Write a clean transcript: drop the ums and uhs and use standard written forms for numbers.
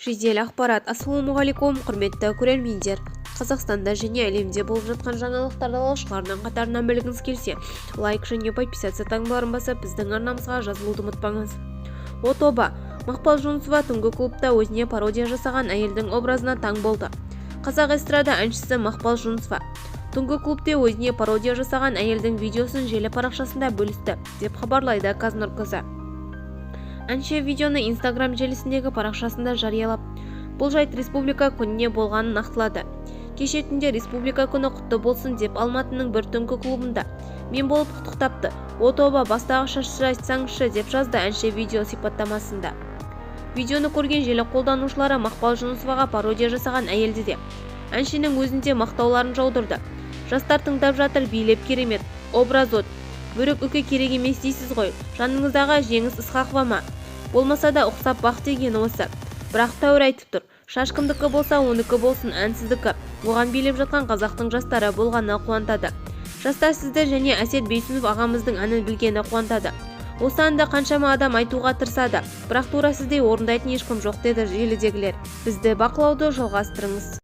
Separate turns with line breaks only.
Жедел ақпарат. Ассалаумағалейкум, құрметті көрермендер! Қазақстанда және әлемде болып жатқан жаңалықтарды алғашқылардың қатарынан білгіңіз келсе, лайк және подписаться таңбаларын басып, біздің арнамызға жазылуды ұмытпаңыз. О тоба! Мақпал Жүнісова түнгі клубта өзіне пародия жасаған әйелдің образына таң болды. Қазақ эстрада әншісі Мақпал Жүнісова түнгі клубте өзіне пародия жасаған әйелдің видеосын желі парақшасында бөлісті, деп хабарлайды Қаз Нұр. Әнші видеоны Инстаграм желісіндегі парақшасында жариялап, бұл жайт Республика күніне болғанын нақтылады. «Кеше түнде Республика күні құтты болсын деп Алматының бір түнгі клубында мен болып құттықтапты. О тоба, бастағы шашты айтсаңызшы», – деп жазды әнші видео сипаттамасында. Видеоны көрген желі қолданушылары Мақпал Жүнісоваға пародия жасаған әйелді де, әншінің өзін де мақтауларын жаудырды. «Жастар тыңдап жатыр, билеп керемет образ от. Бөрік үкі керек емес дейсіз ғой, жаныңыздағы Жеңіс Ысқақова ма? Болмаса да ұқсап бақ дегені осы. Бірақ тәуір айтып тұр. Шаш кімдікі болса, оныкі болсын, ән сіздікі. Оған билеп жатқан қазақтың жастары болғаны қуантады. Жастар сізді және Әсет Бейсенов ағамыздың әнін білгені қуантады. Осы әнді қаншама адам айтуға тырысады, бірақ тура сіздей орындайтын ешкім жоқ», – деді желідегілер. Бізді бақылауды жалғастырыңыз.